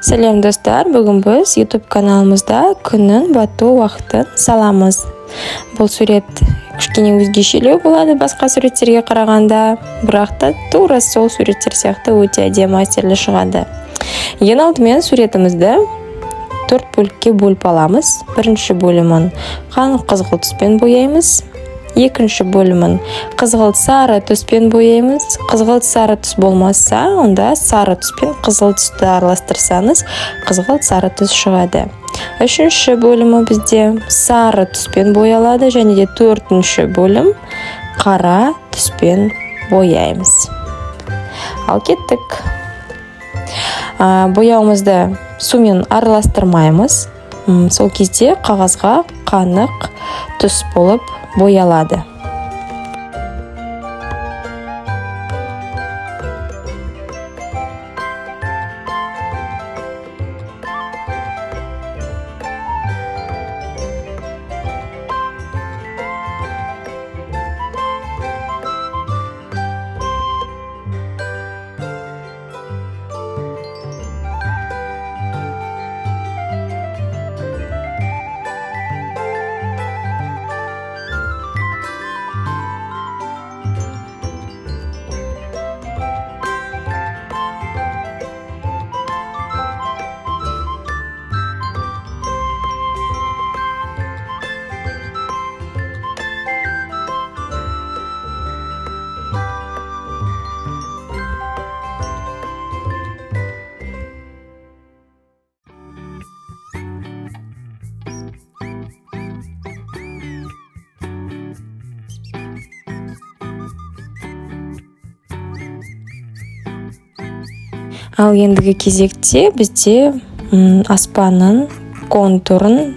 Сәлем, достар! Бүгін біз YouTube каналымызда күннің бату уақытын саламыз. Бұл сурет кішкене өзгешелеу болады басқа суреттерге қарағанда, бірақ та тура сол суреттер сияқты өте әдемі, әсерлі шығады. Ең алдымен суретімізді төрт бөлікке бөліп аламыз. Бірінші бөлімін қан қызғылт түспен бояймыз, екінші бөлімін қызғылт сары түспен бояймыз. Қызғылт сары түс болмаса, онда сары түс пен қызыл түсті араластырсаңыз, қызғылт сары түс шығады. Үшінші бөлімі бізде сары түспен боялады және де төртінші бөлім қара түспен бояймыз. Ал кеттік. Бояуымызды сумен араластырмаймыз. Сол кезде қағазға қанық түс болып боялады. Ал ендігі кезекте бізде аспанның контурын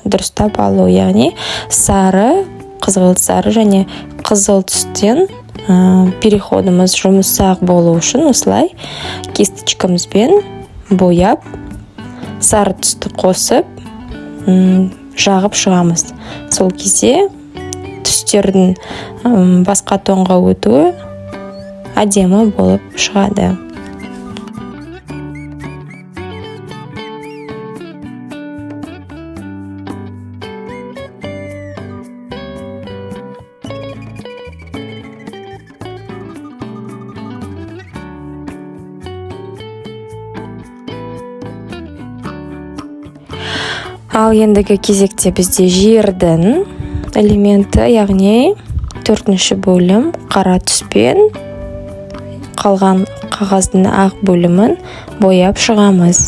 дұрыстап алу, яғни сары, қызғылт сары және қызыл түстен переходымыз жұмсақ болу үшін осылай кисточкамызбен бояп, сары түсті қосып, жағып шығамыз. Сол кезде түстердің басқа тонға өтуі әдемі болып шығады. Ал ендігі кезекте бізде жердің элементі, яғни төртінші бөлім қара түспен, қалған қағаздың ақ бөлімін бояп шығамыз.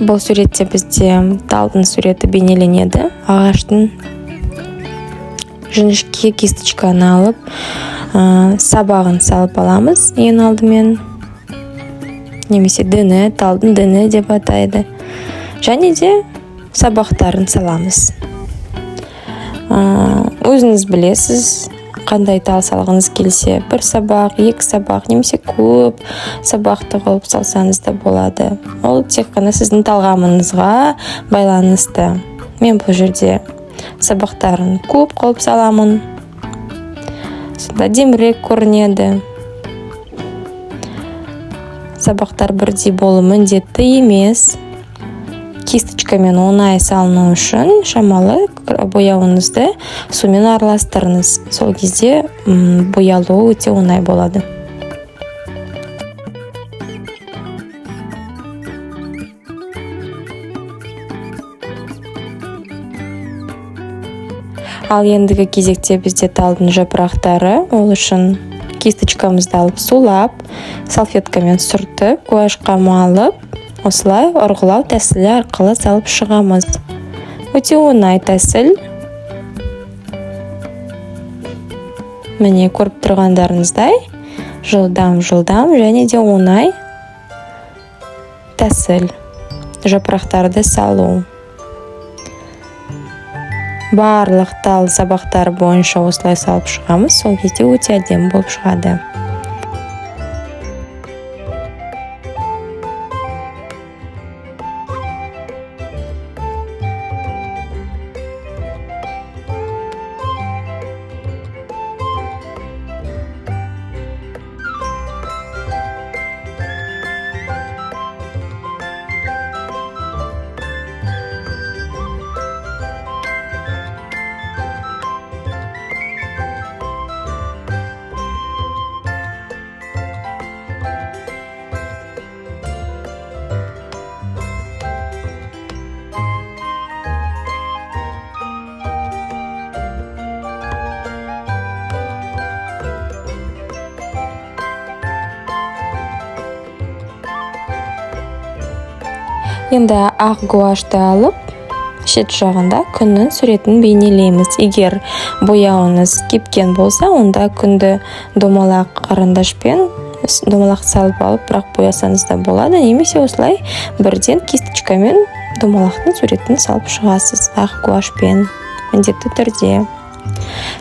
Бұл суретте бізде талдың суреті бейнеленеді. Ағаштың жіңішке кисточканы алып, сабағын салып аламыз ең алдымен, немесе діні, талдың діні деп атайды, және де сабақтарын саламыз. Өзіңіз білесіз, қандай тал салғыңыз келсе, бір сабақ, екі сабақ немесе көп сабақты қылып салсаңыз да болады. Ол тек қана сіздің талғамыңызға байланысты. Мен бұл жерде сабақтарын көп қылып саламын, сонда әдемірек көрінеді. Сабақтар бірдей болу міндетті емес. Кисточкамен оңай салыну үшін шамалы бояуыңызды сумен араластырыңыз. Сол кезде боялуы өте оңай болады. Ал ендігі кезекте бізде талдың жапырақтары. Ол үшін кисточкамызды алып, сулап, салфеткамен сүртіп, гуашқа малып, осылай ұрғылау тәсілі арқылы салып шығамыз. Өте оңай тәсіл. Міне, көріп тұрғандарыңыздай, жылдам жылдам және де оңай тәсіл жапырақтарды салу. Барлық тал сабақтар бойынша осылай салып шығамыз, сол кезде өте әдемі болып шығады. Енді ақ гуашты алып, шет жағында күннің суретін бейнелейміз. Егер бояуыңыз кепкен болса, онда күнді домалақ қарындашпен домалақ салып алып, бірақ боясаңыз да болады, немесе осылай бірден кисточкамен домалақтың суретін салып шығасыз ақ гуашпен міндетті түрде.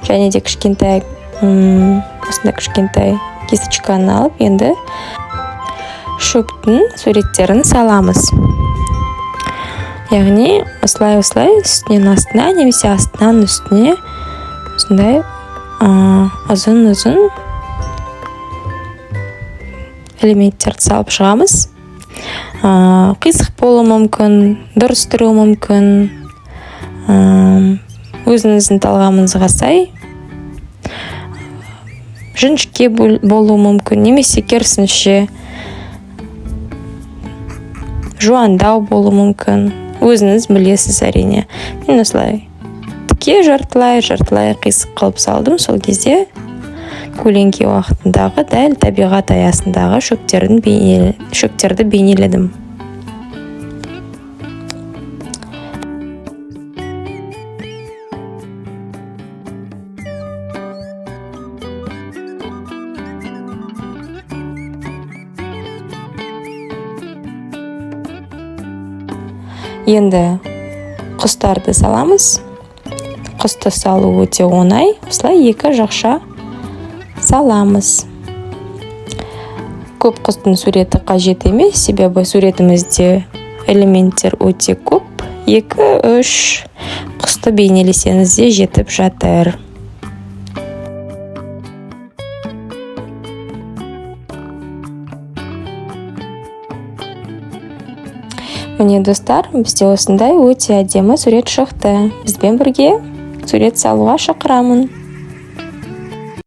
Және де кішкентай осындай кішкентай кисточканы алып, енді шөптің суреттерін саламыз. Яғни осылай-осылай үстінен астына немесе астынан үстіне осындай ұзын-ұзын элементтерді салып шығамыз. Қисық болуы мүмкін, дұрыс тұруы мүмкін. Өзіңіздің талғамыңызға сай жіңішке болуы мүмкін, немесе керісінше жуандау болуы мүмкін. Өзіңіз білесіз әрине. Мен осылай тіке жартылай, жартылай қисық қылып салдым. Сол кезде көлеңке уақытындағы дәл табиғат аясындағы шөптерді бейнеледім. Енді құстарды саламыз. Құсты салу өте оңай. Осылай екі жақша саламыз. Көп құстың суреті қажет емес, себебі суретімізде элементтер өте көп. 2-3 құсты бейнелесеңіз де жетіп жатыр. Міне, достар, бізде осындай өте әдемі сурет шықты. Бізбен бірге сурет салуға шақырамын.